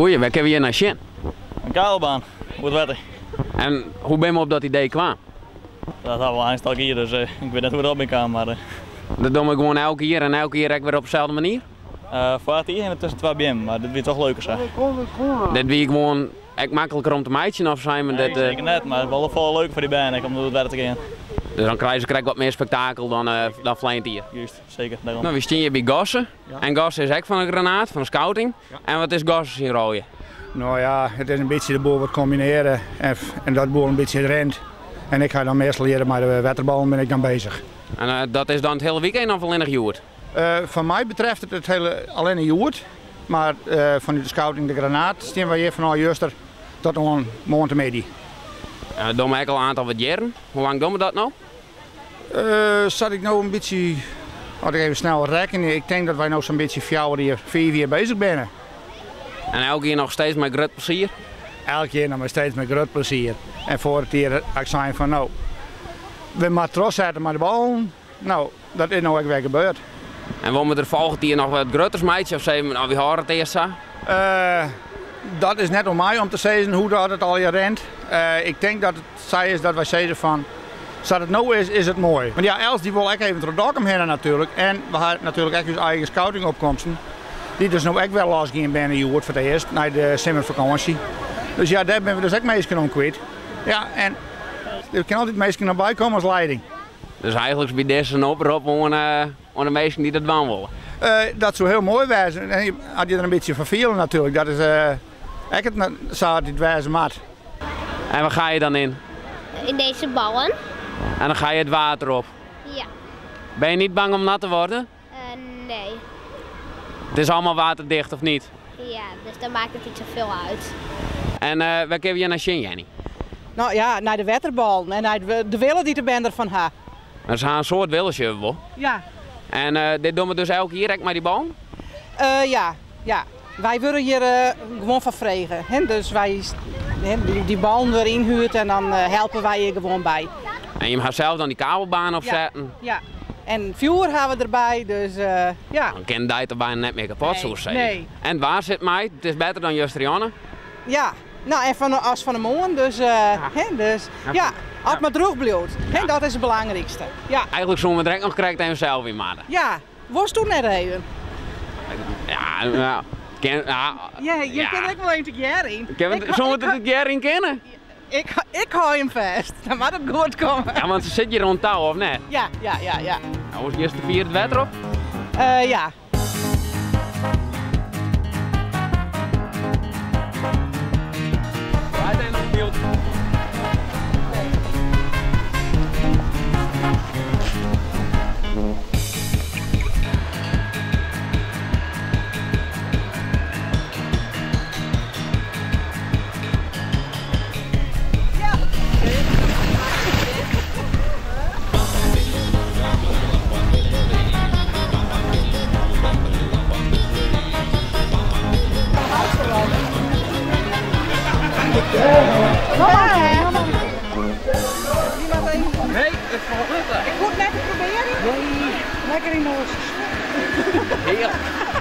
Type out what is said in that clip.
Goeie, wêr kinne we hjir nei sjen? In kabelbaan, oer it wetter. En hoe binne we op dat idee kwaam? Dat ha we eins elk jier, dus ik wit net hoe't it op my kaam. Mar... Dat dogge we gewoan elk jier en elk jier ek wer op deselde manier? Foarich jier hiene we tusken twa beammen, mar dit wie toch leuker sa. Dit wie gewoan ek makliker om te meitsjen of sei men dit? Nee, seker net, mar it is wol folle leuker foar dy bern ek om oer it wetter te gean. Dus dan krije se krekt wat mear spektakel dan dan ferline jier? Juist, seker, dêrom. No, wy stean hjir by Gosse. En Gosse is ek fan de Granaat, fan de scouting. En wat is Gosse syn rol hjir? No ja, it is in bytsje de boel wat kombinearje en dat de boel in bytsje rint. En ik ha dan meastal hjir mei de wetterballen bin ik dan bezich. En dat is dan it hiele wykein of allinnich hjoed? Foar my betreft it it hiele allinne hjoed, mar fanút de scouting de Granaat stean wy hjir fanôf juster tot oan moarntemiddei. En dat dogge we ek al in oantal wat jierren. Hoe lang dogge we dat no? Sa't ik no in bytsje, as ik even snel rekkenje, ik tink dat wy no sa'n bytsje fjouwer jier, fiif jier bezich binne. En elk jier noch steeds mei grut plezier? Elk jier noch mei steeds mei grut plezier. En foarich jier ha ik sein fan no, we moatte trochsette mei de ballen. No, dat is no ek wer gebeurd. En wolle we der folgjend jier noch wat grutters meitsje of sizze we no wy hâlde it earst sa? Dat is net oan my om te sizzen hoe dat it allegear rint. Ik tink dat it sa is dat wy sizze fan sa't it no is, is it moai. Want ja, elts dy wol ek even troch Dokkum hinne natuerlik. En we ha natuerlik ek ús eigen scoutingopkomsten, dy't dus no ek wer losgien binne hjoed foar it earst nei de simmerfakânsje. Dus ja, dêr binne we dus ek minsken oan kwyt. Ja, en der kinne altyd minsken noch by komme as leiding. Dus eigenliks by dizze in oprop oan oan de minsken dy't dat dwaan wolle? Dat soe hiel moai wêze. En as je der in bytsje foar fiele natuerlik. Dat is ek it sa't it wêze moat. En waar ga je dan in? In deze ballen. En dan ga je het water op? Ja. Ben je niet bang om nat te worden? Nee. Het is allemaal waterdicht of niet? Ja, dus dan maakt het niet zoveel uit. En wêr kinne we hjir nei sjen, Jenny? No ja, nei de wetterballen en nei de wille dy't de bern derfan ha. Mar se ha in soad wille, sjogge we wol. Ja. En dit dogge we dus elk jier ek mei dy ballen? Ja, ja. Wy wurde hjir gewoan foar frege. Dus wy, dy ballen wurde ynhuerd en dan helpe wy hjir gewoan by. En jim ha sels dan dy kabelbaan opsetten? Ja, ja. En fjoer ha we derby, dus ja. Dan kin de dei toch bijna net mear kapot, soe ik sizze. Nee. En het waar sit mei, it is better dan justerjûn. Ja, no en fan as fan 'e moarn, dus, hè, dus ja, as it mar drûch bliuwt, hè, dat is it belangrykste. Ja. Eigenlik soene we der ek noch krekt even sels yn moatte. Ja, wolst do net even? Ja, ja, kin, ja. Ja, je kinne ek wol even tegearre yn. Soene we der tegearre yn kinne? Ik hâld him fêst, dan moat it goed komme. Ja, want se sit hjir oan tou, of net? Ja, ja, ja, ja. Oars giest te fier it wetter op? Ja. Ik hoech net te probearjen. Lekker yn de oarse. Hearlik.